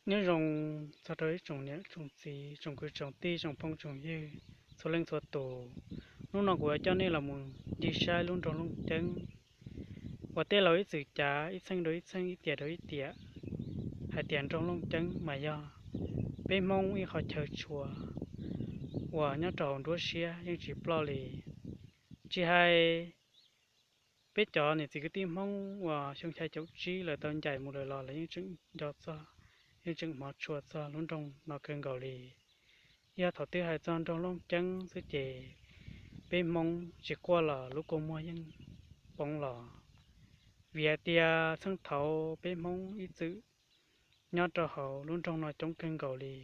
Nyob zoo txog rau ib tsoom niam tsoom txiv, tsoom kwv tsoom tij, tsoom phooj tsoom ywg, txhua leej txhua tus. Hnub no kuv yuav coj nej los mus ncig saib lub nroog Looj Ceeb uas tej laus ib txwm cav ib txheej rau ib txheej, ib tiam rau ib tiam, hais tias nroog Looj Ceeb mas yog peb Hmoob ib qhov chaw tshua uas nyob rau hauv nruab siab yeej tsis ploj li. Tsis hais peb cov niam txiv kwv tij Hmoob uas xyoo xya caum tsib lawv tau ncaim mus lawm los lawv yeej tseem nco txog, yeej tseem hmov tshua txog lub nroog no kawg nkaus li. Yog thaum twg hais txog nroog Looj Ceeb xwb ces peb Hmoob tsis quaj los lub kua muag yeej poob los, vim hais tias txheej thaud peb Hmoob ib txwm nyob rau hauv lub nroog no coob kawg nkaus li.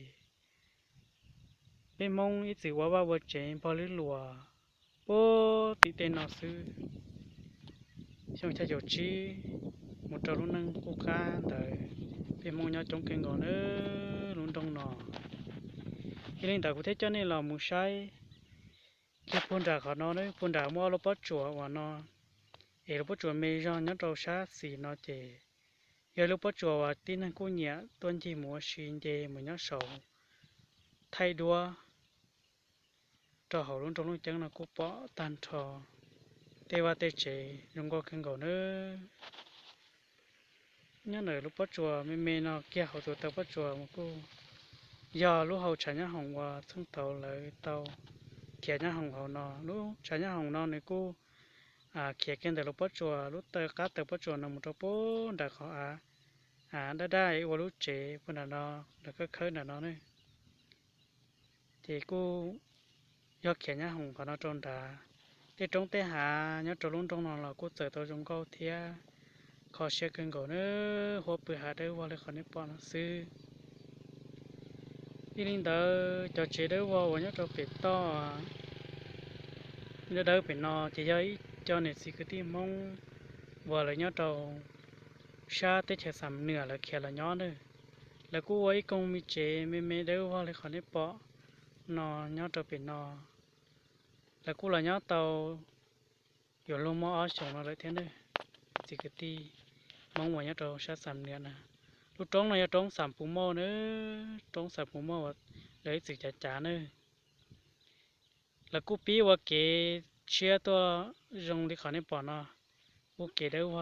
Peb Hmoob ib txwm ua vaj ua tsev npog lwb luas puag tim tej no xwb. Xyoo xya caum tsib mus rau lub neej qub qab ntawd, peb Hmoob nyob coob kawg nkaus na lub nroog no. Yog li ntawd kuv thiaj coj nej los mus saib kiag puag nram qhov no, puag nram muaj ob lub pob tsuas uas no, es lub pob tsuas me zog nyob rau sab xis no ces yog lub pob tsuas uas tib neeg kuj nyiam tuaj ncig mus ua si nce mus nyob saud thaij duab rau hauv lub nroog Looj Ceeb no kuj pom tag nrho tej vaj tej tsev zoo nkauj kawg nkaus nawb. Nyob ntawm lub pob tsuas me me no kiag hauv tus taw pob tsuas mas kuj yog lub hau tshav nyab hoom uas txheej thaud lawv tau khiav nyab hoom hauv no. Lub tshav nyab hoom no nws kuj khiav kiag ntawm lub pob tsuas, lub taw qab taw pob tsuas no mus rau puag nram qhov av daj daj ua lub tsev puag nram no, nram khawb khawb nram no ne. Ces kuj yog khiav nyab hoom qhov no rau nrad. Tej roob tej hav nyob rau lub nroog no los kuj txawm tau zoo nkauj thiab kho siab kawg nkaus nawb, huab pw hav dawb vog li qhov nej pom no xwb. Yog li ntawd cov tsev dawb vog uas nyob rau pem toj dawb dawb pem no ces yog ib co niam txiv kwv tij Hmoob uas lawv nyob rau sab teb chaws Xam Nuam lawv khiav los nyob na. Lawv kuj ua ib koog me tsev me me dawb vog li qhov nej pom no nyob rau pem no. Lawv kuj los nyob tau yuav luag muaj ob xyoos no lawm thiab ne. Txiv kwv tij Hmoob uas nyob rau sab Xam Nuam na, lub roob no yog roob Xam Pus Mauj na, roob Xam Pus Mauj uas lawv ib txwm cav cav na. Lawv kuj pib ua kev tshiab tuaj zoo li qhov nej pom no, ua kev dawb vog